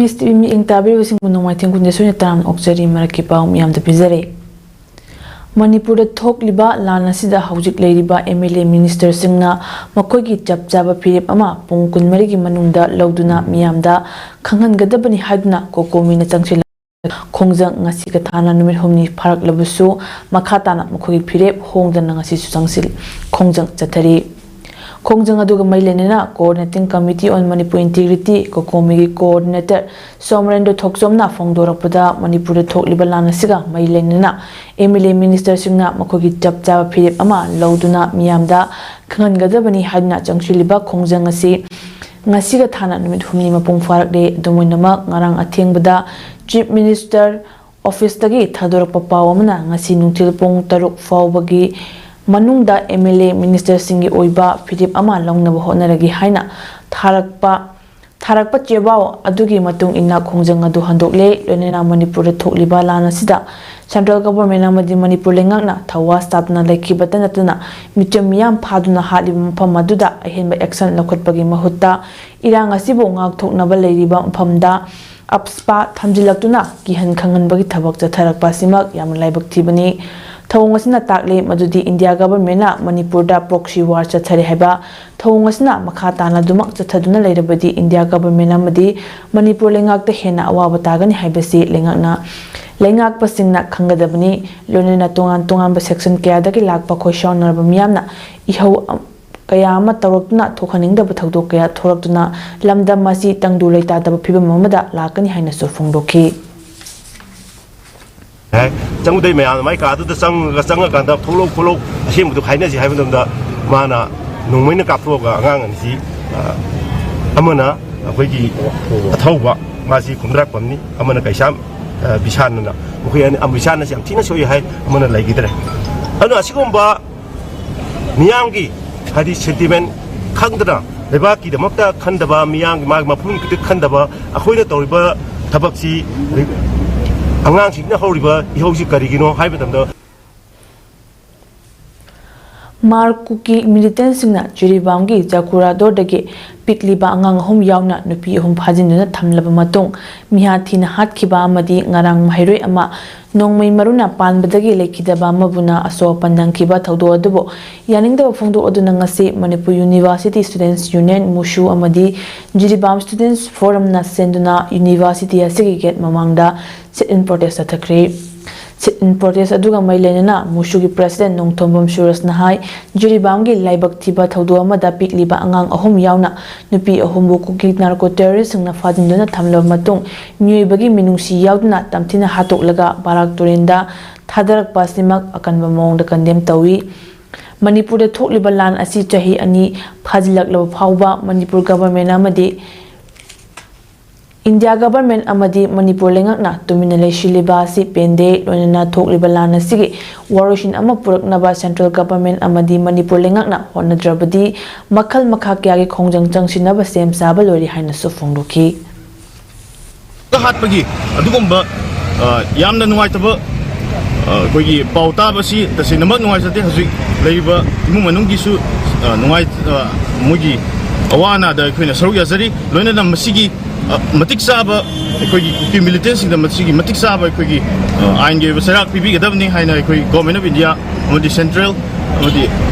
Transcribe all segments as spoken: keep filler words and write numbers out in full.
ꯃꯤꯁ TV ꯃꯤꯠꯌꯦꯡ ꯇꯥꯕꯤꯔꯤꯕꯁꯤꯡꯕꯨ ꯅꯣꯡꯃꯥꯏꯊꯦꯝ ꯈꯨꯟꯗꯦꯁꯣꯏꯅ ꯇꯔꯥꯝꯅ ꯑꯣꯛꯆꯔꯤ꯫ ꯃꯔꯛꯀꯤ ꯄꯥꯎ ꯃꯤꯌꯥꯝꯗ ꯄꯤꯖꯔꯤ꯫ ꯃꯅꯤꯄꯨꯔꯗ ꯊꯣꯛꯂꯤꯕ ꯂꯥꯟ ꯑꯁꯤꯗ ꯍꯧꯖꯤꯛ ꯂꯩꯔꯤꯕ ꯑꯦꯝ ꯑꯦꯜ ꯑꯦ ꯃꯤꯅꯤꯁꯇꯔꯁꯤꯡꯅ ꯃꯈꯣꯏꯒꯤ ꯆꯞ ꯆꯥꯕ ꯐꯤꯔꯦꯞ ꯑꯃ ꯄꯨꯡ ꯀꯨꯟꯃꯔꯤꯒꯤ ꯃꯅꯨꯡꯗ ꯂꯧꯗꯨꯅ ꯃꯤꯌꯥꯝꯗ ꯈꯪꯍꯟꯒꯗꯕꯅꯤ ꯍꯥꯏꯗꯨꯅ ꯀꯣꯀꯣꯃꯤꯅ ꯆꯪꯁꯤꯜꯂꯛꯂꯤ꯫ ꯈꯣꯡꯖꯪ ꯉꯁꯤꯒ ꯊꯥꯅ ꯅꯨꯃꯤꯠ ꯍꯨꯝꯅꯤ ꯐꯥꯔꯛꯂꯕꯁꯨ ꯃꯈꯥ ꯇꯥꯅ ꯃꯈꯣꯏꯒꯤ ꯐꯤꯔꯦꯞ ꯍꯣꯡꯗꯅ ꯉꯁꯤꯁꯨ ꯆꯪꯁꯤꯜ-, ꯈꯣꯡꯖꯪ ꯆꯠꯊꯔꯤ꯫ ꯈꯣꯡꯖꯪ ꯑꯗꯨꯒ ꯃꯔꯤ ꯂꯩꯅꯅ Coordinating Committee on Manipur Integrity, ꯀꯣꯀꯣꯃꯤꯒꯤ coordinator ꯁꯣꯃꯔꯦꯟꯗ꯭ꯔ ꯊꯣꯛꯆꯣꯝꯅ ꯐꯣꯡꯗꯣꯔꯛꯄꯗ, ꯃꯅꯤꯄꯨꯔꯗ ꯊꯣꯛꯂꯤꯕ ꯂꯥꯟ ꯑꯁꯤꯒ ꯃꯔꯤ ꯂꯩꯅꯅ ꯑꯦꯝ ꯑꯦꯜ ꯑꯦ ꯃꯤꯅꯤꯁꯇꯔꯁꯤꯡꯅ ꯃꯈꯣꯏꯒꯤ ꯆꯞ ꯆꯥꯕ ꯐꯤꯔꯦꯞ ꯑꯃ ꯂꯧꯗꯨꯅ ꯃꯤꯌꯥꯝꯗ ꯈꯪꯍꯟꯒꯗꯕꯅꯤ ꯍꯥꯏꯗꯨꯅ ꯆꯪꯁꯤꯜꯂꯤꯕ ꯈꯣꯡꯖꯪ ꯑꯁꯤ ꯉꯁꯤꯒ ꯊꯥꯅ ꯅꯨꯃꯤꯠ ꯍꯨꯝꯅꯤ ꯃꯄꯨꯡ ꯐꯥꯔꯛꯂꯦ꯫ ꯑꯗꯨꯝ ꯑꯣꯏꯅꯃꯛ, ꯉꯔꯥꯡ ꯑꯊꯦꯡꯕꯗ ꯆꯤꯐ ꯃꯤꯅꯤꯁꯇꯔ ꯑꯣꯐꯤꯁꯇꯒꯤ ꯊꯥꯗꯣꯔꯛꯄ ꯄꯥꯎ ꯑꯃꯅ ꯉꯁꯤ ꯅꯨꯡꯊꯤꯜ ꯄꯨꯡ ꯇꯔꯨꯛ ꯐꯥꯎꯕꯒꯤ ꯃꯅꯨꯡꯗ ꯑꯦꯝ ꯑꯦꯜ ꯑꯦ ꯃꯤꯅꯤꯁꯇꯔꯁꯤꯡꯒꯤ ꯑꯣꯏꯕ ꯐꯤꯔꯦꯞ ꯑꯃ ꯂꯧꯅꯕ ꯍꯣꯠꯅꯔꯒꯦ ꯍꯥꯏꯅ ꯊꯥꯔꯛꯄ, ꯊꯥꯔꯛꯄ ꯆꯦꯕꯥꯎ ꯑꯗꯨꯒꯤ ꯃꯇꯨꯡ ꯏꯟꯅ ꯈꯣꯡꯖꯪ ꯑꯗꯨ ꯍꯟꯗꯣꯛꯂꯦ꯫ ꯂꯣꯏꯅꯅ ꯃꯅꯤꯄꯨꯔꯗ ꯊꯣꯛꯂꯤꯕ ꯂꯥꯟ ꯑꯁꯤꯗ ꯁꯦꯟꯇ꯭ꯔꯦꯜ ꯒꯚꯔꯟꯃꯦꯟꯠ ꯑꯃꯗꯤ ꯃꯅꯤꯄꯨꯔ ꯂꯩꯉꯥꯛꯅ ꯊꯧꯋꯥ ꯁꯥꯗꯨꯅ ꯂꯩꯈꯤꯕꯇ ꯅꯠꯇꯅ ꯃꯤꯆꯝ ꯃꯤꯌꯥꯝ ꯐꯥꯗꯨꯅ ꯍꯥꯠꯂꯤꯕ ꯃꯐꯝ ꯑꯗꯨꯗ ꯑꯍꯦꯟꯕ ꯑꯦꯛꯁꯟ ꯂꯧꯈꯠꯄꯒꯤ ꯃꯍꯨꯠꯇ ꯏꯔꯥꯡ ꯑꯁꯤꯕꯨ ꯉꯥꯛꯊꯣꯛꯅꯕ ꯂꯩꯔꯤꯕ ꯃꯐꯝꯗ ꯑꯞꯁꯄꯥ ꯊꯝꯖꯤꯜꯂꯛꯇꯨꯅ ꯀꯤꯍꯟ ꯈꯪꯍꯟꯕꯒꯤ ꯊꯕꯛ ꯆꯠꯊꯔꯛꯄ ꯑꯁꯤꯃꯛ ꯌꯥꯝꯅ ꯂꯥꯏꯕꯛ ꯊꯤꯕꯅꯤ꯫ ꯊꯧꯑꯣꯡ ꯑꯁꯤꯅ ꯇꯥꯛꯂꯤ ꯃꯗꯨꯗꯤ ꯏꯟꯗꯤꯌꯥ ꯒꯚꯔꯟꯃꯦꯟꯠꯅ ꯃꯅꯤꯄꯨꯔꯗ ꯄ꯭ꯔꯣꯛꯁꯤ ꯋꯥꯔ ꯆꯠꯊꯔꯤ ꯍꯥꯏꯕ ꯊꯧꯑꯣꯡ ꯑꯁꯤꯅ ꯃꯈꯥ ꯇꯥꯅ ꯑꯗꯨꯃꯛ ꯆꯠꯊꯗꯨꯅ ꯂꯩꯔꯕꯗꯤ ꯏꯟꯗꯤꯌꯥ ꯒꯚꯔꯟꯃꯦꯟꯠ ꯑꯃꯗꯤ ꯃꯅꯤꯄꯨꯔ ꯂꯩꯉꯥꯛꯇ ꯍꯦꯟꯅ ꯑꯋꯥꯕ ꯇꯥꯒꯅꯤ ꯍꯥꯏꯕꯁꯤ ꯂꯩꯉꯥꯛꯅ, ꯂꯩꯉꯥꯛꯄꯁꯤꯡꯅ ꯈꯪꯒꯗꯕꯅꯤ꯫ ꯂꯣꯏꯅꯅ ꯇꯣꯉꯥꯟ ꯇꯣꯉꯥꯟꯕ ꯁꯦꯛꯁꯟ ꯀꯌꯥꯗꯒꯤ ꯂꯥꯛꯄ ꯈꯣꯏꯁꯥꯎꯅꯔꯕ ꯃꯤꯌꯥꯝꯅ ꯏꯍꯧ ꯀꯌꯥ ꯑꯃ ꯇꯧꯔꯛꯇꯨꯅ ꯊꯣꯛꯍꯟꯅꯤꯡꯗꯕ ꯊꯧꯗꯣꯛ ꯀꯌꯥ ꯊꯣꯛꯂꯛꯇꯨꯅ ꯂꯝꯗꯝ ꯑꯁꯤ ꯇꯪꯗꯨ ꯂꯩꯇꯥꯗꯕ ꯐꯤꯕꯝ ꯑꯃꯗ ꯂꯥꯛꯀꯅꯤ ꯍꯥꯏꯅꯁꯨ ꯐꯣꯡꯗꯣꯛꯈꯤ꯫ ꯍꯥꯏ꯫ ꯆꯪꯕꯗꯩ ꯃꯌꯥꯝꯅ ꯃꯥꯏ ꯀꯥꯗꯨꯗ ꯆꯪꯉꯒ, ꯆꯪꯉꯀꯥꯟꯗ ꯊꯣꯛꯂꯛꯎ ꯈꯣꯠꯂꯛꯎ, ꯑꯁꯦꯡꯕꯗꯨ ꯍꯥꯏꯅꯁꯤ ꯍꯥꯏꯕ ꯃꯇꯝꯗ ꯃꯥꯅ ꯅꯣꯡꯃꯩꯅ ꯀꯥꯞꯊꯣꯛꯑꯒ ꯑꯉꯥꯡ ꯑꯅꯤꯁꯤ, ꯑ, ꯑꯃꯅ ꯑꯩꯈꯣꯏꯒꯤ ꯑꯊꯧꯕ, ꯃꯥꯁꯤ ꯈꯨꯝꯗ꯭ꯔꯥꯛꯄꯝꯅꯤ, ꯑꯃꯅ ꯀꯩꯁꯥꯝ, ꯑ, ꯕꯤꯁꯥꯟꯅ, ꯃꯈꯣꯏ ꯑꯅꯤ, ꯑ, ꯕꯤꯁꯥꯟꯅꯁꯤ ꯌꯥꯝ ꯊꯤꯅ ꯁꯣꯛꯏ ꯍꯥꯏ, ꯑꯃꯅ ꯂꯩꯈꯤꯗ꯭ꯔꯦ꯫ ꯑꯗꯨꯅ ꯑꯁꯤꯒꯨꯝꯕ ꯃꯤꯌꯥꯝꯒꯤ, ꯍꯥꯏꯗꯤ, ꯁꯦꯟꯇꯤꯃꯦꯟ ꯈꯪꯗꯅ, ꯂꯩꯕꯥꯛꯀꯤꯗꯃꯛꯇ ꯈꯟꯗꯕ, ꯃꯤꯌꯥꯝꯒꯤ, ꯃꯥꯒꯤ ꯃꯐꯝ ꯈꯛꯇ ꯈꯟꯗꯕ, ꯑꯩꯈꯣꯏꯅ ꯇꯧꯔꯤꯕ ꯊꯕꯛꯁꯤ, ꯑꯉꯥꯡꯁꯤꯡꯅ ꯍꯧꯔꯤꯕ ꯏꯍꯧꯁꯤ ꯀꯔꯤꯒꯤꯅꯣ ꯍꯥꯏꯕ ꯃꯇꯝꯗ, ꯃꯥꯔ ꯀꯨꯀꯤ ꯃꯤꯂꯤꯇꯦꯟꯁꯤꯡꯅ ꯖꯤꯔꯤꯕꯥꯝꯒꯤ ꯖꯀꯨꯔꯥꯗꯣꯔꯗꯒꯤ ꯄꯤꯛꯂꯤꯕ ꯑꯉꯥꯡ ꯑꯍꯨꯝ ꯌꯥꯎꯅ ꯅꯨꯄꯤ ꯑꯍꯨꯝ ꯐꯥꯖꯤꯟꯗꯨꯅ ꯊꯝꯂꯕ ꯃꯇꯨꯡ, ꯃꯤꯍꯥꯠ ꯊꯤꯅ ꯍꯥꯠꯈꯤꯕ ꯑꯃꯗꯤ ꯉꯔꯥꯡ ꯃꯍꯩꯔꯣꯏ ꯑꯃ ꯅꯣꯡꯃꯩ ꯃꯔꯨꯅ ꯄꯥꯟꯕꯗꯒꯤ ꯂꯩꯈꯤꯗꯕ ꯑꯃꯕꯨꯅ ꯑꯁꯣꯛ ꯑꯄꯟ ꯅꯪꯈꯤꯕ ꯊꯧꯗꯣꯛ ꯑꯗꯨꯕꯨ ꯌꯥꯅꯤꯡꯗꯕ ꯐꯣꯡꯗꯣꯛꯂꯗꯨꯅ ꯉꯁꯤ ꯃꯅꯤꯄꯨꯔ ꯌꯨꯅꯤꯚꯔꯁꯤꯇꯤ ꯁ꯭ꯇꯨꯗꯦꯟꯠꯁ ꯌꯨꯅꯤꯌꯟ, ꯃꯨꯁꯨ, ꯑꯃꯗꯤ ꯖꯤꯔꯤꯕꯥꯝ ꯁ꯭ꯇꯨꯗꯦꯟꯠꯁ ꯐꯣꯔꯝꯅ ꯁꯦꯟꯗꯨꯅ ꯌꯨꯅꯤꯚꯔꯁꯤꯇꯤ ꯑꯁꯤꯒꯤ ꯒꯦꯠ ꯃꯃꯥꯡꯗ sit-in protest ꯆꯠꯊꯈ꯭ꯔꯤ꯫ Sit-in protest ꯑꯗꯨꯒ ꯃꯔꯤ ꯂꯩꯅꯅ ꯃꯨꯁꯨꯒꯤ president ꯅꯣꯡꯊꯣꯝꯕꯝ ꯁꯨꯔꯖꯅ ꯍꯥꯏ, ꯖꯤꯔꯤꯕꯥꯝꯒꯤ ꯂꯥꯏꯕꯛ ꯊꯤꯕ ꯊꯧꯗꯣꯛ ꯑꯃꯗ ꯄꯤꯛꯂꯤꯕ ꯑꯉꯥꯡ ꯑꯍꯨꯝ ꯌꯥꯎꯅ ꯅꯨꯄꯤ ꯑꯍꯨꯝꯕꯨ ꯀꯨꯀꯤ narco terrorist ꯁꯤꯡꯅ ꯐꯥꯖꯤꯟꯗꯨꯅ ꯊꯝꯂꯕ ꯃꯇꯨꯡ, ꯃꯤꯑꯣꯏꯕꯒꯤ ꯃꯤꯅꯨꯡꯁꯤ ꯌꯥꯎꯗꯅ ꯇꯝꯊꯤꯅ ꯍꯥꯠꯇꯣꯛꯂꯒ ꯕꯔꯥꯛ ꯇꯨꯔꯦꯟꯗ ꯊꯥꯗꯔꯛꯄ ꯑꯁꯤꯃꯛ ꯑꯀꯟꯕ ꯃꯑꯣꯡꯗ condemn ꯇꯧꯏ꯫ ꯃꯅꯤꯄꯨꯔꯗ ꯊꯣꯛꯂꯤꯕ ꯂꯥꯟ ꯑꯁꯤ ꯆꯍꯤ ꯑꯅꯤ ꯐꯥꯖꯤꯜꯂꯛꯂꯕ ꯐꯥꯎꯕ ꯃꯅꯤꯄꯨꯔ government ꯑꯃꯗꯤ ꯏꯟꯗꯤꯌꯥ government ꯑꯃꯗꯤ ꯃꯅꯤꯄꯨꯔ ꯂꯩꯉꯥꯛꯅ ꯇꯨꯃꯤꯟꯅ ꯂꯩꯁꯤꯜꯂꯤꯕ ꯑꯁꯤ ꯄꯦꯟꯗꯦ꯫ ꯂꯣꯏꯅꯅ ꯊꯣꯛꯂꯤꯕ ꯂꯥꯟ ꯑꯁꯤꯒꯤ ꯋꯥꯔꯣꯏꯁꯤꯟ ꯑꯃ ꯄꯨꯔꯛꯅꯕ central government ꯑꯃꯗꯤ ꯃꯅꯤꯄꯨꯔ ꯂꯩꯉꯥꯛꯅ ꯍꯣꯠꯅꯗ꯭ꯔꯕꯗꯤ ꯃꯈꯜ ꯃꯈꯥ ꯀꯌꯥꯒꯤ ꯈꯣꯡꯖꯪ ꯆꯪꯁꯤꯟꯅꯕ ꯁꯦꯝ ꯁꯥꯕ ꯂꯣꯏꯔꯦ ꯍꯥꯏꯅꯁꯨ ꯐꯣꯡꯗꯣꯛꯈꯤ꯫ ꯍꯥꯠꯄꯒꯤ ꯑꯗꯨꯒꯨꯝꯕ ꯑ, ꯌꯥꯝꯅ ꯅꯨꯡꯉꯥꯏꯇꯕ ꯑ, ꯑꯩꯈꯣꯏꯒꯤ ꯄꯥꯎ ꯇꯥꯕꯁꯤ ꯇꯁꯦꯡꯅꯃꯛ ꯅꯨꯡꯉꯥꯏꯖꯗꯦ꯫ ꯍꯧꯖꯤꯛ ꯂꯩꯔꯤꯕ ꯏꯃꯨꯡ ꯃꯅꯨꯡꯒꯤꯁꯨ ꯑ, ꯅꯨꯡꯉꯥꯏ ꯑ, ꯃꯣꯏꯒꯤ ꯑꯋꯥ ꯑꯅꯥꯗ ꯑꯩꯈꯣꯏꯅ ꯁꯔꯨꯛ ꯌꯥꯖꯔꯤ꯫ ꯂꯣꯏꯅꯅ ꯃꯁꯤꯒꯤ ꯑ, ꯃꯇꯤꯛ ꯆꯥꯕ ꯑꯩꯈꯣꯏꯒꯤ ꯀꯨꯀꯤ ꯃꯤꯂꯤꯇꯦꯟꯁꯤꯡꯗ ꯃꯁꯤꯒꯤ ꯃꯇꯤꯛ ꯆꯥꯕ ꯑꯩꯈꯣꯏꯒꯤ ꯑ, ꯑꯥꯏꯟꯒꯤ ꯑꯣꯏꯕ ꯆꯩꯔꯥꯛ ꯄꯤꯕꯤꯒꯗꯕꯅꯤ ꯍꯥꯏꯅ ꯑꯩꯈꯣꯏ government of India ꯑꯃꯗꯤ central ꯑꯃꯗꯤ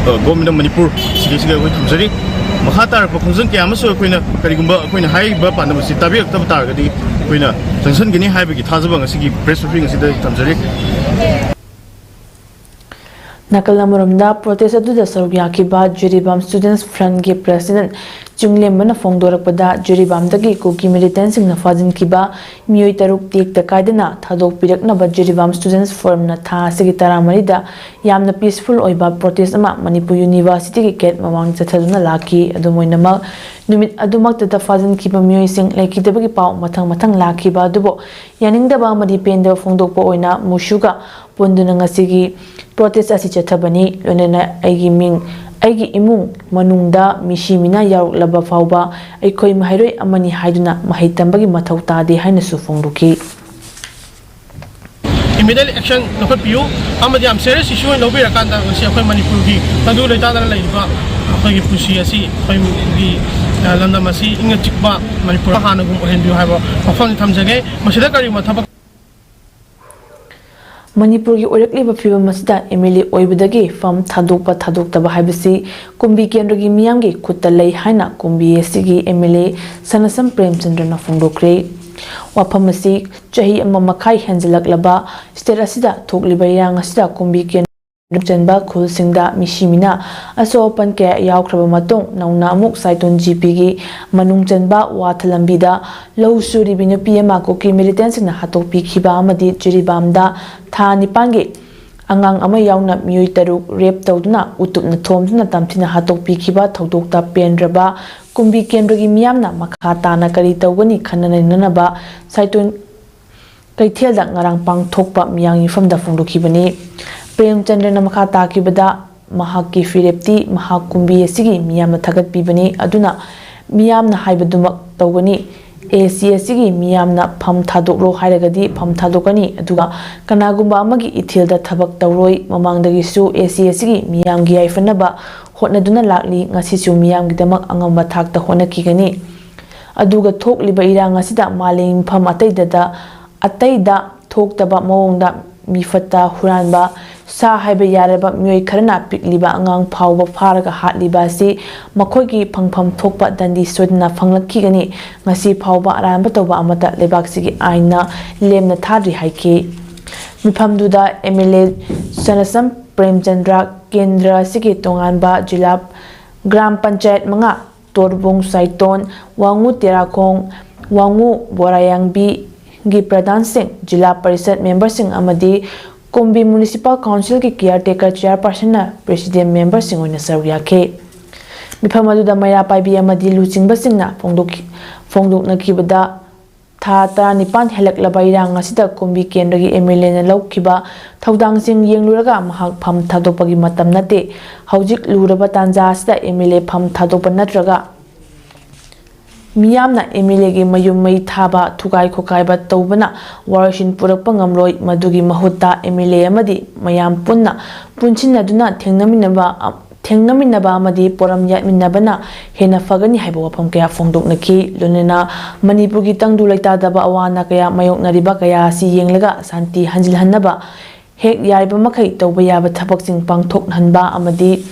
government of ꯃꯅꯤꯄꯨꯔ ꯁꯤꯗꯩꯁꯤꯗ ꯑꯩꯈꯣꯏ ꯊꯝꯖꯔꯤ꯫ ꯃꯈꯥ ꯇꯥꯔꯛꯄ ꯈꯣꯡꯖꯪ ꯀꯌꯥ ꯑꯃꯁꯨ ꯑꯩꯈꯣꯏꯅ ꯀꯔꯤꯒꯨꯝꯕ ꯑꯩꯈꯣꯏꯅ ꯍꯥꯏꯔꯤꯕ ꯄꯥꯟꯗꯝ ꯑꯁꯤ ꯇꯥꯕꯤꯔꯛꯇꯕ ꯇꯥꯔꯒꯗꯤ ꯑꯩꯈꯣꯏꯅ ꯆꯪꯁꯤꯟꯒꯅꯤ ꯍꯥꯏꯕꯒꯤ ꯊꯥꯖꯕ ꯉꯁꯤꯒꯤ press briefing ꯑꯁꯤꯗ ꯊꯝꯖꯔꯤ꯫ ꯅꯥꯀꯜ ꯑꯃꯔꯣꯝꯗ protest ꯑꯗꯨꯗ ꯁꯔꯨꯛ ꯌꯥꯈꯤꯕ ꯖꯤꯔꯤꯕꯥꯝ Students Front ꯀꯤ president ꯆꯤꯡꯂꯦꯝꯕꯅ ꯐꯣꯡꯗꯣꯔꯛꯄꯗ, ꯖꯤꯔꯤꯕꯥꯝꯗꯒꯤ ꯀꯨꯀꯤ militant ꯁꯤꯡꯅ ꯐꯥꯖꯤꯟꯈꯤꯕ ꯃꯤꯑꯣꯏ ꯇꯔꯨꯛ ꯇꯦꯛꯇ ꯀꯥꯏꯗꯅ ꯊꯥꯗꯣꯛꯄꯤꯔꯛꯅꯕ ꯖꯤꯔꯤꯕꯥꯝ Students Forum ꯅ ꯊꯥ ꯑꯁꯤꯒꯤ ꯇꯔꯥꯃꯔꯤꯗ ꯌꯥꯝꯅ peaceful ꯑꯣꯏꯕ protest ꯑꯃ ꯃꯅꯤꯄꯨꯔ University ꯒꯤ gate ꯃꯃꯥꯡꯗ ꯆꯠꯊꯗꯨꯅ ꯂꯥꯛꯈꯤ꯫ ꯑꯗꯨꯝ ꯑꯣꯏꯅꯃꯛ, ꯅꯨꯃꯤꯠ ꯑꯗꯨꯃꯛꯇꯗ ꯐꯥꯖꯤꯟꯈꯤꯕ ꯃꯤꯑꯣꯏꯁꯤꯡ ꯂꯩꯈꯤꯗꯕꯒꯤ ꯄꯥꯎ ꯃꯊꯪ ꯃꯊꯪ ꯂꯥꯛꯈꯤꯕ ꯑꯗꯨꯕꯨ ꯌꯥꯅꯤꯡꯗꯕ ꯑꯃꯗꯤ ꯄꯦꯟꯗꯕ ꯐꯣꯡꯗꯣꯛꯄ ꯑꯣꯏꯅ ꯃꯨꯁꯨꯒ ꯄꯨꯟꯗꯨꯅ ꯉꯁꯤꯒꯤ protest ꯑꯁꯤ ꯆꯠꯊꯕꯅꯤ꯫ ꯂꯣꯏꯅꯅ ꯑꯩꯒꯤ ꯃꯤꯡ, ꯑꯩꯒꯤ ꯏꯃꯨꯡ ꯃꯅꯨꯡꯗ ꯃꯤꯁꯤ ꯃꯤꯅꯥ ꯌꯥꯎꯔꯛꯂꯕ ꯐꯥꯎꯕ ꯑꯩꯈꯣꯏ ꯃꯍꯩꯔꯣꯏ ꯑꯃꯅꯤ ꯍꯥꯏꯗꯨꯅ ꯃꯍꯩ ꯇꯝꯕꯒꯤ ꯃꯊꯧ ꯇꯥꯗꯦ ꯍꯥꯏꯅꯁꯨ ꯐꯣꯡꯗꯣꯛꯈꯤ꯫ Immediately action ꯂꯧꯈꯠꯄꯤꯌꯨ ꯑꯃꯗꯤ ꯌꯥꯝ serious issue ꯑꯣꯏꯅ ꯂꯧꯕꯤꯔꯀꯥꯟꯗ ꯉꯁꯤ ꯑꯩꯈꯣꯏ ꯃꯅꯤꯄꯨꯔꯒꯤ ꯇꯪꯗꯨ ꯂꯩꯇꯥꯗꯅ ꯂꯩꯔꯤꯕ ꯑꯩꯈꯣꯏꯒꯤ ꯄꯨꯟꯁꯤ ꯑꯁꯤ, ꯑꯩꯈꯣꯏꯒꯤ ꯑ, ꯂꯝꯗꯝ ꯑꯁꯤ ꯏꯪꯅ ꯆꯤꯛꯄ ꯃꯅꯤꯄꯨꯔ ꯍꯥꯟꯅꯒꯨꯝ ꯑꯣꯏꯍꯟꯕꯤꯌꯨ ꯍꯥꯏꯕ ꯋꯥꯐꯝ ꯊꯝꯖꯒꯦ꯫ ꯃꯁꯤꯗ ꯀꯔꯤꯒꯨꯝꯕ ꯊꯕꯛ ꯃꯅꯤꯄꯨꯔꯒꯤ ꯑꯣꯏꯔꯛꯂꯤꯕ ꯐꯤꯕꯝ ꯑꯁꯤꯗ MLA ꯑꯣꯏꯕꯗꯒꯤ ꯐꯝ ꯊꯥꯗꯣꯛꯄ ꯊꯥꯗꯣꯛꯇꯕ ꯍꯥꯏꯕꯁꯤ ꯀꯨꯝꯕꯤ ꯀꯦꯟꯗ꯭ꯔꯒꯤ ꯃꯤꯌꯥꯝꯒꯤ ꯈꯨꯠꯇ ꯂꯩ ꯍꯥꯏꯅ ꯀꯨꯝꯕꯤ ꯑꯁꯤꯒꯤ MLA ꯁꯅꯥꯁꯝ ꯄ꯭ꯔꯦꯝꯆꯟꯗ꯭ꯔꯅ ꯐꯣꯡꯗꯣꯛꯈ꯭ꯔꯦ꯫ ꯋꯥꯐꯝ ꯑꯁꯤ ꯆꯍꯤ ꯑꯃ ꯃꯈꯥꯏ ꯍꯦꯟꯖꯂꯛꯂꯕ state ꯑꯁꯤꯗ ꯊꯣꯛꯂꯤꯕ ꯏꯔꯥꯡ ꯑꯁꯤꯗ ꯀꯨꯝꯕꯤ ꯀꯦꯟꯗ꯭ꯔ ꯆꯟꯕ ꯈꯨꯜꯁꯤꯡꯗ ꯃꯤꯁꯤ ꯃꯤꯅꯥ ꯑꯁꯣꯛ ꯑꯄꯟ ꯀꯌꯥ ꯌꯥꯎꯈ꯭ꯔꯕ ꯃꯇꯨꯡ ꯅꯧꯅ ꯑꯃꯨꯛ ꯁꯥꯏꯇꯣꯟ GPꯒꯤ ꯃꯅꯨꯡ ꯆꯟꯕ ꯋꯥꯊ ꯂꯝꯕꯤꯗ ꯂꯧ ꯁꯨꯔꯤꯕꯤ ꯅꯨꯄꯤ ꯑꯃ ꯀꯨꯀꯤ militantꯁꯤꯡꯅ ꯍꯥꯠꯇꯣꯛꯄꯤꯈꯤꯕ ꯑꯃꯗꯤ ꯖꯤꯔꯤꯕꯥꯝꯗ ꯊꯥ ꯅꯤꯄꯥꯟꯒꯤ ꯑꯉꯥꯡ ꯑꯃ ꯌꯥꯎꯅ ꯃꯤꯑꯣꯏ ꯇꯔꯨꯛ rape ꯇꯧꯗꯨꯅ ꯎꯇꯨꯞꯅ ꯊꯣꯝꯗꯨꯅ ꯇꯝꯊꯤꯅ ꯍꯥꯠꯇꯣꯛꯄꯤꯈꯤꯕ ꯊꯧꯗꯣꯛꯇ ꯄꯦꯟꯗ꯭ꯔꯕ ꯀꯨꯝꯕꯤ ꯀꯦꯟꯗ꯭ꯔꯒꯤ ꯃꯤꯌꯥꯝꯅ ꯃꯈꯥ ꯇꯥꯅ ꯀꯔꯤ ꯇꯧꯒꯅꯤ ꯈꯟꯅ ꯅꯩꯅꯅꯕ ꯁꯥꯏꯇꯣꯟ ꯀꯩꯊꯦꯜꯗ ꯉꯔꯥꯡ ꯄꯥꯡꯊꯣꯛꯄ ꯃꯤꯌꯥꯝꯒꯤ ꯃꯤꯐꯝꯗ ꯐꯣꯡꯗꯣꯛꯈꯤꯕꯅꯤ꯫ ꯄ꯭ꯔꯦꯝꯆꯟꯗ꯭ꯔꯅ ꯃꯈꯥ ꯇꯥꯈꯤꯕꯗ, ꯃꯍꯥꯛꯀꯤ ꯐꯤꯔꯦꯞꯇꯤ ꯃꯍꯥꯛ ꯀꯨꯝꯕꯤ ꯑꯁꯤꯒꯤ ꯃꯤꯌꯥꯝꯅ ꯊꯥꯒꯠꯄꯤꯕꯅꯤ, ꯑꯗꯨꯅ ꯃꯤꯌꯥꯝꯅ ꯍꯥꯏꯕꯗꯨꯃꯛ ꯇꯧꯒꯅꯤ꯫ AC ꯑꯁꯤꯒꯤ ꯃꯤꯌꯥꯝꯅ ꯐꯝ ꯊꯥꯗꯣꯛꯂꯣ ꯍꯥꯏꯔꯒꯗꯤ ꯐꯝ ꯊꯥꯗꯣꯛꯀꯅꯤ, ꯑꯗꯨꯒ ꯀꯅꯥꯒꯨꯝꯕ ꯑꯃꯒꯤ ꯏꯊꯤꯜꯗ ꯊꯕꯛ ꯇꯧꯔꯣꯏ꯫ ꯃꯃꯥꯡꯗꯒꯤꯁꯨ AC ꯑꯁꯤꯒꯤ ꯃꯤꯌꯥꯝꯒꯤ ꯌꯥꯏꯐꯅꯕ ꯍꯣꯠꯅꯗꯨꯅ ꯂꯥꯛꯂꯤ, ꯉꯁꯤꯁꯨ ꯃꯤꯌꯥꯝꯒꯤꯗꯃꯛ ꯑꯉꯝꯕ ꯊꯥꯛꯇ ꯍꯣꯠꯅꯈꯤꯒꯅꯤ꯫ ꯑꯗꯨꯒ ꯊꯣꯛꯂꯤꯕ ꯏꯔꯥꯡ ꯑꯁꯤꯗ ꯃꯥꯂꯦꯝꯒꯤ ꯃꯐꯝ ꯑꯇꯩꯗꯗ ꯑꯇꯩꯗ ꯊꯣꯛꯇꯕ ꯃꯑꯣꯡꯗ ꯃꯤꯐꯠꯇ ꯍꯨꯔꯥꯟꯕ, ꯁꯥ ꯍꯥꯏꯕ ꯌꯥꯔꯕ ꯃꯤꯑꯣꯏ ꯈꯔꯅ ꯄꯤꯛꯂꯤꯕ ꯑꯉꯥꯡ ꯐꯥꯎꯕ ꯐꯥꯔꯒ ꯍꯥꯠꯂꯤꯕ ꯑꯁꯤ ꯃꯈꯣꯏꯒꯤ ꯐꯪꯐꯝ ꯊꯣꯛꯄ ꯗꯟꯗꯤ ꯁꯣꯏꯗꯅ ꯐꯪꯂꯛꯈꯤꯒꯅꯤ꯫ ꯉꯁꯤ ꯐꯥꯎꯕ ꯑꯔꯥꯟꯕ ꯇꯧꯕ ꯑꯃꯠꯇ ꯂꯩꯕꯥꯛꯁꯤꯒꯤ ꯑꯥꯏꯟꯅ ꯂꯦꯝꯅ ꯊꯥꯗ꯭ꯔꯤ ꯍꯥꯏꯈꯤ꯫ ꯃꯤꯐꯝꯗꯨꯗ MLA ꯁꯅꯥꯁꯝ ꯄ꯭ꯔꯦꯝꯆꯟꯗ꯭ꯔ, ꯀꯦꯟꯗ꯭ꯔ ꯑꯁꯤꯒꯤ ꯇꯣꯉꯥꯟꯕ ꯖꯤꯂꯥ ꯒ꯭ꯔꯥꯝ ꯄꯟꯆꯥꯌꯠ ꯃꯉꯥ, ꯇꯣꯔꯕꯨꯡ, ꯁꯥꯏꯇꯣꯟ, ꯋꯥꯉꯨ ꯇꯦꯔꯥꯈꯣꯡ, ꯋꯥꯉꯨ ꯕꯣꯔꯥꯌꯥꯡꯕꯤꯒꯤ ꯄ꯭ꯔꯙꯥꯟꯁꯤꯡ, ꯖꯤꯂꯥ ꯄꯔꯤꯁꯠ ꯃꯦꯝꯕꯔꯁꯤꯡ ꯑꯃꯗꯤ ꯀꯨꯝꯕꯤ Municipal Councilꯒꯤ caretaker chairpersonꯅ president memberꯁꯤꯡ ꯑꯣꯏꯅ ꯁꯔꯨꯛ ꯌꯥꯈꯤ꯫ ꯃꯤꯐꯝ ꯑꯗꯨꯗ ꯃꯩꯔꯥ ꯄꯥꯏꯕꯤ ꯑꯃꯗꯤ ꯂꯨꯆꯤꯡꯕꯁꯤꯡꯅ ꯐꯣꯡꯗꯣꯛꯈꯤ-, ꯐꯣꯡꯗꯣꯛꯅꯈꯤꯕꯗ, ꯊꯥ ꯇꯔꯥꯅꯤꯄꯥꯟ ꯍꯦꯜꯂꯛꯂꯕ ꯏꯔꯥꯡ ꯑꯁꯤꯗ ꯀꯨꯝꯕꯤ ꯀꯦꯟꯗ꯭ꯔꯒꯤ MLAꯅ ꯂꯧꯈꯤꯕ ꯊꯧꯗꯥꯡꯁꯤꯡ ꯌꯦꯡꯂꯨꯔꯒ ꯃꯍꯥꯛ ꯐꯝ ꯊꯥꯗꯣꯛꯄꯒꯤ ꯃꯇꯝ ꯅꯠꯇꯦ꯫ ꯍꯧꯖꯤꯛ ꯂꯨꯔꯕ ꯇꯥꯟꯖꯥ ꯑꯁꯤꯗ MLA ꯐꯝ ꯊꯥꯗꯣꯛꯄ ꯅꯠꯇ꯭ꯔꯒ ꯃꯤꯌꯥꯝꯅ MLAꯒꯤ ꯃꯌꯨꯝ ꯃꯩ ꯊꯥꯕ, ꯊꯨꯒꯥꯏ ꯈꯣꯀꯥꯏꯕ ꯇꯧꯕꯅ ꯋꯥꯔꯣꯏꯁꯤꯟ ꯄꯨꯔꯛꯄ ꯉꯝꯂꯣꯏ꯫ ꯃꯗꯨꯒꯤ ꯃꯍꯨꯠꯇ MLA ꯑꯃꯗꯤ ꯃꯌꯥꯝ ꯄꯨꯟꯅ ꯄꯨꯟꯁꯤꯟꯅꯗꯨꯅ ꯊꯦꯡꯅꯃꯤꯟꯅꯕ, ꯊꯦꯡꯅꯃꯤꯟꯅꯕ ꯑꯃꯗꯤ ꯄꯣꯔꯝ ꯌꯥꯠꯃꯤꯟꯅꯕꯅ ꯍꯦꯟꯅ ꯐꯒꯅꯤ ꯍꯥꯏꯕ ꯋꯥꯐꯝ ꯀꯌꯥ ꯐꯣꯡꯗꯣꯛꯅꯈꯤ꯫ ꯂꯣꯏꯅꯅ ꯃꯅꯤꯄꯨꯔꯒꯤ ꯇꯪꯗꯨ ꯂꯩꯇꯥꯗꯕ ꯑꯋꯥ ꯑꯅꯥ ꯀꯌꯥ ꯃꯥꯌꯣꯛꯅꯔꯤꯕ ꯀꯌꯥ ꯑꯁꯤ ꯌꯦꯡꯂꯒ ꯁꯥꯟꯇꯤ ꯍꯟꯖꯤꯜꯍꯟꯅꯕ ꯍꯦꯛ ꯌꯥꯔꯤꯕ ꯃꯈꯩ ꯇꯧꯕ ꯌꯥꯕ ꯊꯕꯛꯁꯤꯡ ꯄꯥꯡꯊꯣꯛꯍꯟꯕ ꯑꯃꯗꯤ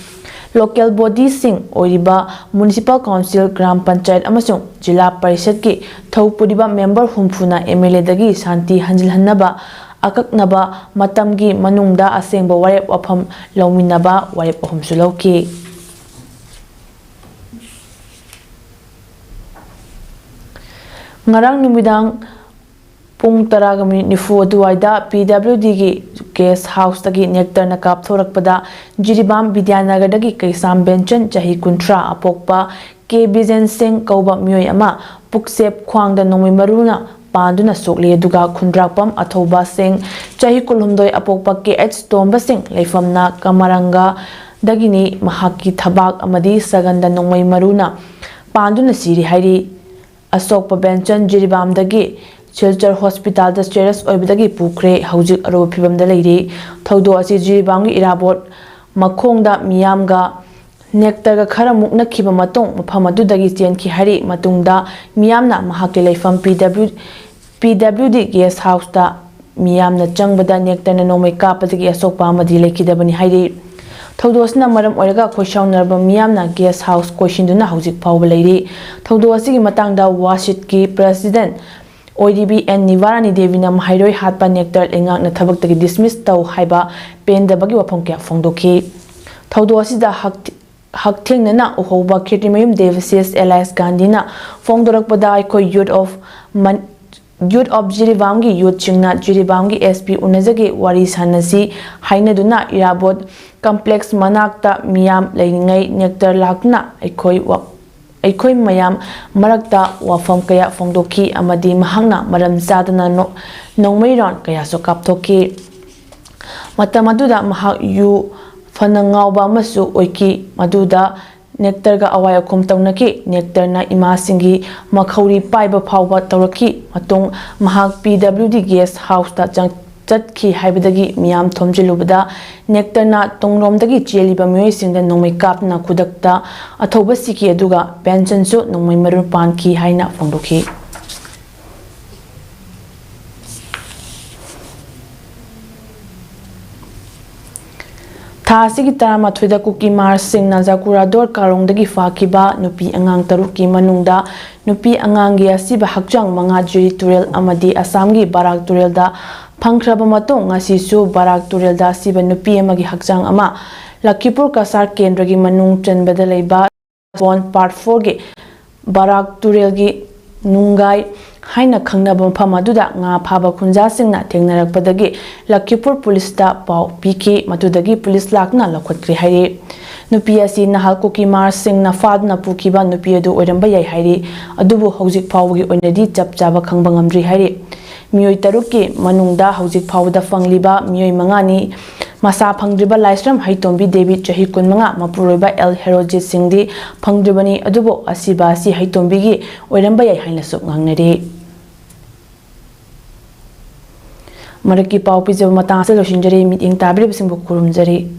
local bodyꯁꯤꯡ ꯑꯣꯏꯔꯤꯕ Municipal Council, ꯒ꯭ꯔꯥꯝ ꯄꯟꯆꯥꯌꯠ ꯑꯃꯁꯨꯡ ꯖꯤꯂꯥ ꯄꯔꯤꯁꯠꯀꯤ ꯊꯧ ꯄꯨꯔꯤꯕ member ꯍꯨꯝꯐꯨꯅ MLAꯗꯒꯤ ꯁꯥꯟꯇꯤ ꯍꯟꯖꯤꯜꯍꯟꯅꯕ ꯑꯀꯛꯅꯕ ꯃꯇꯝꯒꯤ ꯃꯅꯨꯡꯗ ꯑꯁꯦꯡꯕ ꯋꯥꯔꯦꯞ ꯋꯥꯐꯝ ꯂꯧꯃꯤꯟꯅꯕ ꯋꯥꯔꯦꯞ ꯑꯍꯨꯝꯁꯨ ꯂꯧꯈꯤ꯫ ꯉꯔꯥꯡ ꯅꯨꯃꯤꯗꯥꯡ ꯄꯨꯡ ꯇꯔꯥꯒ ꯃꯤꯅꯤꯠ ꯅꯤꯐꯨ ꯑꯗꯨꯋꯥꯏꯗ PWDꯒꯤ guest houseꯇꯒꯤ nectarꯅ ꯀꯥꯞꯊꯣꯔꯛꯄꯗ ꯖꯤꯔꯤꯕꯥꯝ ꯕꯤꯗ꯭ꯌꯥꯅꯒꯔꯗꯒꯤ ꯀꯩꯁꯥꯝ ꯕꯦꯟꯆꯟ, ꯆꯍꯤ ꯀꯨꯟꯊ꯭ꯔꯥ, ꯑꯄꯣꯛꯄ ꯀꯦ ꯕꯤꯖꯦꯟ ꯁꯤꯡ ꯀꯧꯕ ꯃꯤꯑꯣꯏ ꯑꯃ ꯄꯨꯛꯆꯦꯞ ꯈ꯭ꯋꯥꯡꯗ ꯅꯣꯡꯃꯩ ꯃꯔꯨꯅ ꯄꯥꯟꯗꯨꯅ ꯁꯣꯛꯂꯤ꯫ ꯑꯗꯨꯒ ꯈꯨꯟꯗ꯭ꯔꯥꯛꯄꯝ ꯑꯊꯧꯕ ꯁꯤꯡ, ꯆꯍꯤ ꯀꯨꯟꯍꯨꯝꯗꯣꯏ, ꯑꯄꯣꯛꯄ ꯀꯦ ꯑꯩꯆ ꯇꯣꯝꯕ ꯁꯤꯡ, ꯂꯩꯐꯝꯅ ꯀꯃꯔꯪꯒꯗꯒꯤꯅꯤ꯫ ꯃꯍꯥꯛꯀꯤ ꯊꯕꯥꯛ ꯑꯃꯗꯤ ꯁꯒꯟꯗ ꯅꯣꯡꯃꯩ ꯃꯔꯨꯅ ꯄꯥꯟꯗꯨꯅ ꯁꯤꯔꯤ ꯍꯥꯏꯔꯤ꯫ ꯑꯁꯣꯛꯄ ꯕꯦꯟꯆꯟ ꯖꯤꯔꯤꯕꯥꯝꯗꯒꯤ ꯁꯤꯜꯆꯔ ꯍꯣꯁꯄꯤꯇꯥꯜꯗ serious ꯑꯣꯏꯕꯗꯒꯤ ꯄꯨꯈ꯭ꯔꯦ꯫ ꯍꯧꯖꯤꯛ ꯑꯔꯨꯕ ꯐꯤꯕꯝꯗ ꯂꯩꯔꯤ꯫ ꯊꯧꯗꯣꯛ ꯑꯁꯤ ꯖꯤꯔꯤꯕꯥꯝꯒꯤ ꯏꯔꯥꯕꯣꯠ ꯃꯈꯣꯡꯗ ꯃꯤꯌꯥꯝꯒ nectarꯒ ꯈꯔ ꯃꯨꯛꯅꯈꯤꯕ ꯃꯇꯨꯡ ꯃꯐꯝ ꯑꯗꯨꯗꯒꯤ ꯆꯦꯟꯈꯤ ꯍꯥꯏꯔꯤ꯫ ꯃꯇꯨꯡꯗ ꯃꯤꯌꯥꯝꯅ ꯃꯍꯥꯛꯀꯤ ꯂꯩꯐꯝ PW, PWD guest houseꯇ ꯃꯤꯌꯥꯝꯅ ꯆꯪꯕꯗ nectarꯅ ꯅꯣꯡꯃꯩ ꯀꯥꯞꯄꯗꯒꯤ ꯑꯁꯣꯛꯄ ꯑꯃꯗꯤ ꯂꯩꯈꯤꯗꯕꯅꯤ ꯍꯥꯏꯔꯤ꯫ ꯊꯧꯗꯣꯛ ꯑꯁꯤꯅ ꯃꯔꯝ ꯑꯣꯏꯔꯒ ꯈꯣꯏꯁꯥꯎꯅꯔꯕ ꯃꯤꯌꯥꯝꯅ guest house ꯀꯣꯏꯁꯤꯟꯗꯨꯅ ꯍꯧꯖꯤꯛ ꯐꯥꯎꯕ ꯂꯩꯔꯤ꯫ ꯊꯧꯗꯣꯛ ꯑꯁꯤꯒꯤ ꯃꯇꯥꯡꯗ ꯋꯥꯁꯤꯠꯀꯤ president ꯑꯣꯏꯔꯤꯕꯤ ꯑꯦꯟ ꯅꯤꯕꯥꯔꯥꯅꯤ ꯗꯦꯕꯤꯅ ꯃꯍꯩꯔꯣꯏ ꯍꯥꯠꯄ nectar ꯂꯩꯉꯥꯛꯅ ꯊꯕꯛꯇꯒꯤ dismiss ꯇꯧ ꯍꯥꯏꯕ ꯄꯦꯟꯗꯕꯒꯤ ꯋꯥꯐꯝ ꯀꯌꯥ ꯐꯣꯡꯗꯣꯛꯈꯤ꯫ ꯊꯧꯗꯣꯛ ꯑꯁꯤꯗ ꯍꯛ-, ꯍꯛꯊꯦꯡꯅꯅ ꯎꯍꯧꯕ ꯈꯦꯇ꯭ꯔꯤꯃꯌꯨꯝ ꯗꯦꯕꯁꯤꯁ alias ꯒꯥꯟꯙꯤꯅ ꯐꯣꯡꯗꯣꯔꯛꯄꯗ, ꯑꯩꯈꯣꯏ youth of month-, youth of ꯖꯤꯔꯤꯕꯥꯝꯒꯤ youthꯁꯤꯡꯅ ꯖꯤꯔꯤꯕꯥꯝꯒꯤ SP ꯎꯅꯖꯒꯦ, ꯋꯥꯔꯤ ꯁꯥꯟꯅꯁꯤ ꯍꯥꯏꯅꯗꯨꯅ ꯏꯔꯥꯕꯣꯠ complex ꯃꯅꯥꯛꯇ ꯃꯤꯌꯥꯝ ꯂꯩꯔꯤꯉꯩ nectar ꯂꯥꯛꯇꯨꯅ ꯑꯩꯈꯣꯏ ꯋꯥ-, ꯑꯩꯈꯣꯏ ꯃꯌꯥꯝ ꯃꯔꯛꯇ ꯋꯥꯐꯝ ꯀꯌꯥ ꯐꯣꯡꯗꯣꯛꯈꯤ ꯑꯃꯗꯤ ꯃꯍꯥꯛꯅ ꯃꯔꯝ ꯆꯥꯗꯅ ꯅꯣ-, ꯅꯣꯡꯃꯩ round ꯀꯌꯥꯁꯨ ꯀꯥꯞꯊꯣꯛꯈꯤ꯫ ꯃꯇꯝ ꯑꯗꯨꯗ ꯃꯍꯥꯛ ꯌꯨ ꯐꯅ ꯉꯥꯎꯕ ꯑꯃꯁꯨ ꯑꯣꯏꯈꯤ꯫ ꯃꯗꯨꯗ ꯅꯦꯛꯇꯔꯒ ꯑꯋꯥꯏ ꯑꯈꯨꯝ ꯇꯧꯅꯈꯤ꯫ ꯅꯦꯛꯇꯔꯅ ꯏꯃꯥꯁꯤꯡꯒꯤ ꯃꯈꯧꯔꯤ ꯄꯥꯏꯕ ꯐꯥꯎꯕ ꯇꯧꯔꯛꯈꯤ꯫ ꯃꯇꯨꯡ ꯃꯍꯥꯛ ꯄꯤ ꯗꯕ꯭ꯂꯤꯎ ꯗꯤ ꯒꯦꯁ ꯍꯥꯎꯁꯇ ꯆꯪ-, ꯆꯠꯈꯤ ꯍꯥꯏꯕꯗꯒꯤ ꯃꯤꯌꯥꯝ ꯊꯣꯝꯖꯤꯜꯂꯨꯕꯗ ꯅꯦꯛꯇꯔꯅ ꯇꯨꯡꯂꯣꯝꯗꯒꯤ ꯆꯦꯜꯂꯤꯕ ꯃꯤꯑꯣꯏꯁꯤꯡꯗ ꯅꯣꯡꯃꯩ ꯀꯥꯞꯇꯨꯅ ꯈꯨꯗꯛꯇ ꯑꯊꯧꯕ ꯁꯤꯈꯤ, ꯑꯗꯨꯒ ꯕꯦꯟꯁꯟꯁꯨ ꯅꯣꯡꯃꯩ ꯃꯔꯨ ꯄꯥꯟꯈꯤ ꯍꯥꯏꯅ ꯐꯣꯡꯗꯣꯛꯈꯤ꯫ ꯊꯥ ꯑꯁꯤꯒꯤ ꯇꯔꯥꯃꯥꯊꯣꯏꯗ ꯀꯨꯀꯤ ꯃꯥꯔꯁꯁꯤꯡꯅ ꯖꯥꯀꯨꯔꯥꯗꯣꯔ ꯀꯥꯔꯣꯡꯗꯒꯤ ꯐꯥꯈꯤꯕ ꯅꯨꯄꯤ ꯑꯉꯥꯡ ꯇꯔꯨꯛꯀꯤ ꯃꯅꯨꯡꯗ ꯅꯨꯄꯤ ꯑꯉꯥꯡꯒꯤ ꯑꯁꯤꯕ ꯍꯛꯆꯥꯡ ꯃꯉꯥ ꯖꯤꯔꯤ ꯇꯨꯔꯦꯜ ꯑꯃꯗꯤ ꯑꯁꯥꯝꯒꯤ ꯕꯔꯥꯛ ꯇꯨꯔꯦꯜꯗ ꯐꯪꯈ꯭ꯔꯕ ꯃꯇꯨꯡ, ꯉꯁꯤꯁꯨ ꯕꯔꯥꯛ ꯇꯨꯔꯦꯜꯗ ꯑꯁꯤꯕ ꯅꯨꯄꯤ ꯑꯃꯒꯤ ꯍꯛꯆꯥꯡ ꯑꯃ ꯂꯈꯤꯄꯨꯔ ꯀꯁꯥꯔ ꯀꯦꯟꯗ꯭ꯔꯒꯤ ꯃꯅꯨꯡ ꯆꯟꯕꯗ ꯂꯩꯕ ꯕꯣꯟ ꯄꯥꯔꯠ ꯐꯣꯔꯒꯤ ꯕꯔꯥꯛ ꯇꯨꯔꯦꯜꯒꯤ ꯅꯨꯡꯒꯥꯏ ꯍꯥꯏꯅ ꯈꯪꯅꯕ ꯃꯐꯝ ꯑꯗꯨꯗ ꯉꯥ ꯐꯥꯕ ꯈꯨꯟꯖꯥꯁꯤꯡꯅ ꯊꯦꯡꯅꯔꯛꯄꯗꯒꯤ ꯂꯈꯤꯄꯨꯔ ꯄꯨꯂꯤꯁꯇ ꯄꯥꯎ ꯄꯤꯈꯤ꯫ ꯃꯗꯨꯗꯒꯤ ꯄꯨꯂꯤꯁ ꯂꯥꯛꯇꯨꯅ ꯂꯧꯈꯠꯈ꯭ꯔꯦ ꯍꯥꯏꯔꯤ꯫ ꯅꯨꯄꯤ ꯑꯁꯤ ꯅꯍꯥꯜ ꯀꯨꯀꯤ ꯃꯥꯔꯁꯁꯤꯡꯅ ꯐꯥꯗꯨꯅ ꯄꯨꯈꯤꯕ ꯅꯨꯄꯤ ꯑꯗꯨ ꯑꯣꯏꯔꯝꯕ ꯌꯥꯏ ꯍꯥꯏꯔꯤ, ꯑꯗꯨꯕꯨ ꯍꯧꯖꯤꯛ ꯐꯥꯎꯕꯒꯤ ꯑꯣꯏꯅꯗꯤ ꯆꯞ ꯆꯥꯕ ꯈꯪꯕ ꯉꯝꯗ꯭ꯔꯤ ꯍꯥꯏꯔꯤ꯫ ꯃꯤꯑꯣꯏ ꯇꯔꯨꯛꯀꯤ ꯃꯅꯨꯡꯗ ꯍꯧꯖꯤꯛ ꯐꯥꯎꯕꯗ ꯐꯪꯂꯤꯕ ꯃꯤꯑꯣꯏ ꯃꯉꯥꯅꯤ꯫ ꯃꯁꯥ ꯐꯪꯗ꯭ꯔꯤꯕ ꯂꯥꯏꯁ꯭ꯔꯝ ꯍꯩꯇꯣꯝꯕꯤ ꯗꯦꯕꯤ, ꯆꯍꯤ ꯀꯨꯟꯃꯉꯥ, ꯃꯄꯨꯔꯣꯏꯕ ꯑꯦꯜ ꯍꯦꯔꯣꯖꯤꯠ ꯁꯤꯡꯗꯤ ꯐꯪꯗ꯭ꯔꯤꯕꯅꯤ, ꯑꯗꯨꯕꯨ ꯑꯁꯤꯕ ꯑꯁꯤ ꯍꯩꯇꯣꯝꯕꯤꯒꯤ ꯑꯣꯏꯔꯝꯕ ꯌꯥꯏ ꯍꯥꯏꯅꯁꯨ ꯉꯥꯡꯅꯔꯤ꯫ ꯃꯔꯛꯀꯤ ꯄꯥꯎ ꯄꯤꯖꯕ ꯃꯇꯥꯡ ꯑꯁꯤꯗ ꯂꯣꯏꯁꯤꯟꯖꯔꯦ꯫ ꯃꯤꯠꯌꯦꯡ ꯇꯥꯕꯤꯔꯤꯕꯁꯤꯡꯕꯨ ꯈꯨꯔꯨꯝꯖꯔꯤ꯫